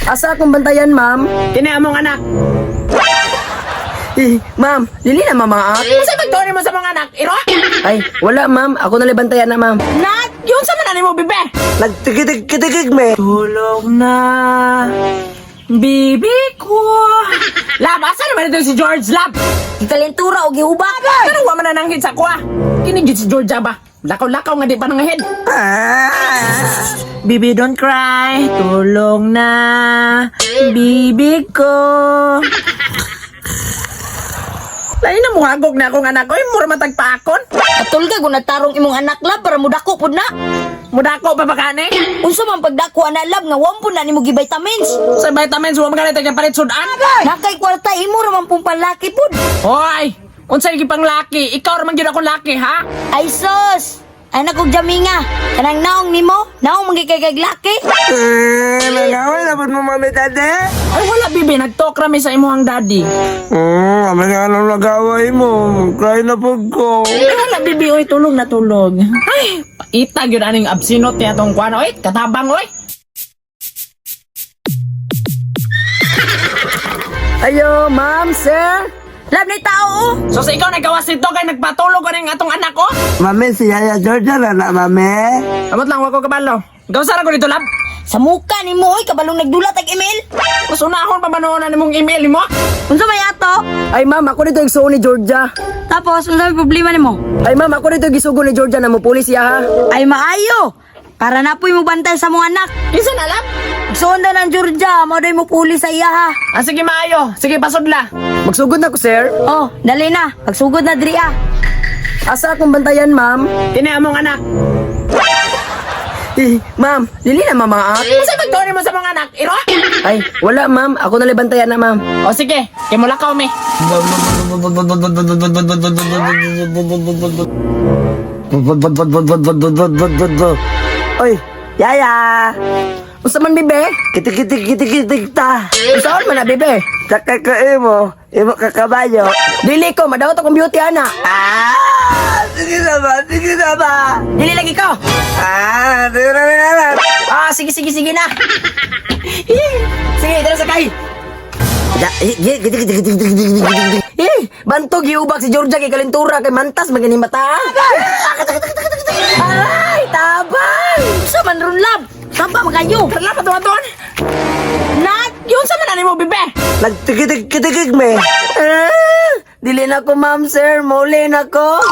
Asa akong bantayan, ma'am? Kini among anak. Eh, ma'am, dili na mama ah. Unsa pagtuon mo sa mga anak? Iro? Ay, wala ma'am. Ako na bantayan na, ma'am. Nat, yun sa man mo bibe. Nagtikitig-kitigig me. Tulog na. Bibi ko. Lab, asa naman ito si George Lab? Gikalentura og gihubak. Pero wa man na nanghid sa kuha. Kini gyud si George ba? Lakaw-lakaw nga di pa nangahid. Ah! Bibi, don't cry. Tulog na. Bibi ko. Lain na muhagog na akong anak ko. Ay, mura matagpaakon. Katulga gud tarong imong anak lab para mudako pud na. Mudako pa ba kani? Unsa man pagdako ana lab nga wa pud na nimo gi-vitamins. Sa vitamins, wa man ganit ang palit sudan. Nakay kwarta imo ra man pong panlaki pud. Hoy! Unsay gipang laki? Ikaw ra man gyud akong laki, ha? Ay sus! Anak kog jaminga. Kanang naong nimo, naong man kay kay laki. Eh, nagaway dapat mo mami tade. Ay wala bibi, nagtalk rami sa imuhang daddy. Kami nga anong nagaway mo. Cry na pag ko. Ay wala bibi, oy tulog na tulog. Ay, paita gyud aning absinot niya tong kuan, oy, katabang oy. Ayo, ma'am, sir. Lab ni tao oh. So sa ikaw nagawas nito kay nagpatulog aning atong anak ko? Mami, si Yaya Georgia na na, mami. Amot lang wa ko kabalo. Gawsa ra ko dito lab. Sa muka nimo oy kabalong nagdulat ag email. Mas unahon pa man na nimong email nimo. Unsa may ato? Ay, ma'am, ako dito igsuon ni Georgia. Tapos unsa may problema nimo? Ay, ma'am, ako dito gisugo ni Georgia na mupuli siya, ha? Ay maayo. Para na po'y mo bantay sa mong anak. Kinsa na lab? Igsuon daw ng Georgia, mo mo puli sa iya ha. Ah, sige maayo. Sige pasudla. Magsugod na ko, sir. Oh, dali na. Pagsugod na diri ah. Asa akong bantayan, ma'am? Kini among anak. Eh, ma'am, dili na mama ah. Unsa pagtuon mo sa mga anak? Iro? Ay, wala ma'am. Ako na bantayan na, ma'am. O sige, kay mulakaw mi. Oy, Yaya. Unsa man, bibe? Kitik-kitik-kitik-kitik ta. Unsaon man na, bibe? Sakay ko imo. Imo kakabayo. Dili ko, madawat akong beauty, ana. Ah! Sige na ba? Sige na ba? Dili lagi ko. Ah! Sige na na na. Ah, sige, sige, sige na. Sige, tara sakay. Eh, bantog giubak si Georgia kay Kalentura kay Mantas magani mata. Ay, tabang. Unsa man ron lab? Samba man kayo. Tara pa tuwaton. Nat, Yun sa man nimo bibe. Nagtikitig-kitigig me. Ah, dili na ko, ma'am, sir. Muli na ko.